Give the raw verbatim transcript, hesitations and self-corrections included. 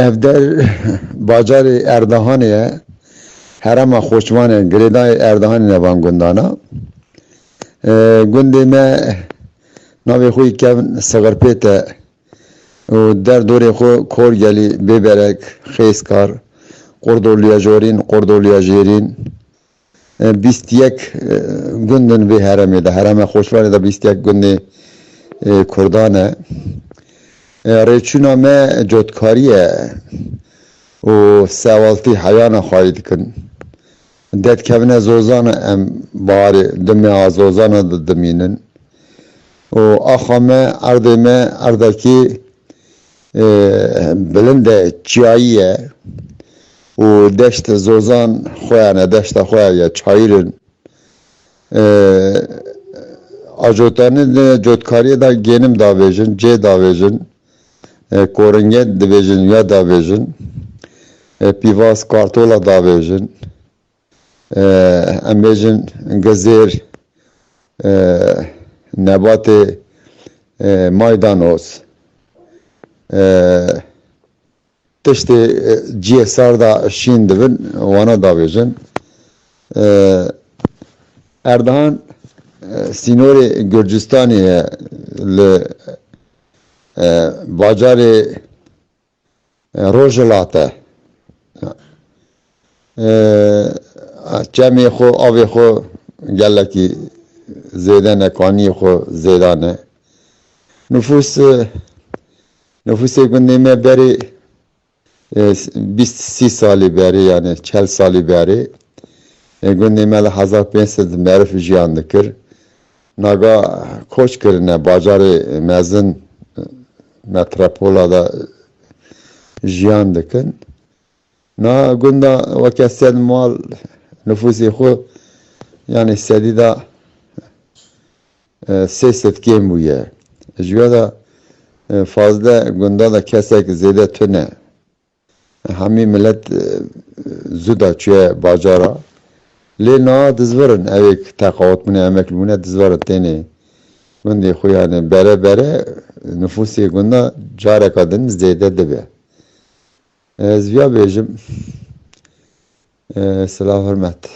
Ev der bajarê Erdehanê ye. Herêma Xoçmanê, girêdayê Erdehanê ne van gundana. E, gundê me navê xwe yî kevn Sixirpêt e û derdorê xwe Korgelî, Bêberek, Xêskar, Qordoliya Jorîn, Qordoliya Jêrîn, e, bîst yek, e, gund in vê herêmê de. Herêma Xoçmanê de bîst yek gundê, e, Kurdan e. E, rêçûna me cotkarî ye û sewaltî heyana xwayî dikin. Dedkevine Zozan e, em baharê di meha Zozana de dimînin. Û axa me, erdê me, erdekî, e, bilind e, çiyayî ye û deşt Zozan xwe ye, ne deşta xwe ye, çayîr in. E, Ajotanê di cotkariyê de gênim davêjin, cê davêjin, e, koringe dibêjin ya davêjin, e, pîvaz kartola davêjin, e, em bêjin gizêr, e, nebatê, e, maydanoz, e, tiştê, e, ciyê sar da şîn dibin, wana davêjin. E, Erdehan, e, sînorê Gurcistanê ye, li, e, bajarê, e, Rojhilat e. E, çemê xwe, avê xwe gelekî zêde ne, kaniyê xwe zêde ne. Nufûs, e, nufûsê gundê me berê, e, bîst sî salî berê, yani çel salî berê, e, gundê me li hezar pênc sed meriv jiyan dikir. Naga koç kirine, bajarê mezin, e, metropola de jiyan dikin. Na gunda weke sed mal nufûsê xwe, yani sedî de, e, sê sed kêm bûye. Ji we de, e, fazle gunda de kesek zêde tune. Hemî milet, e, zû da çûye bajara. Lê niha dizvirin, ew ê teqawit bûne, emek bûne, dizvirin tênê gundê xwe, yani bere bere nufûsê gunda careka din zêde dibe. Ez viya bêjim. E, silav hurmet.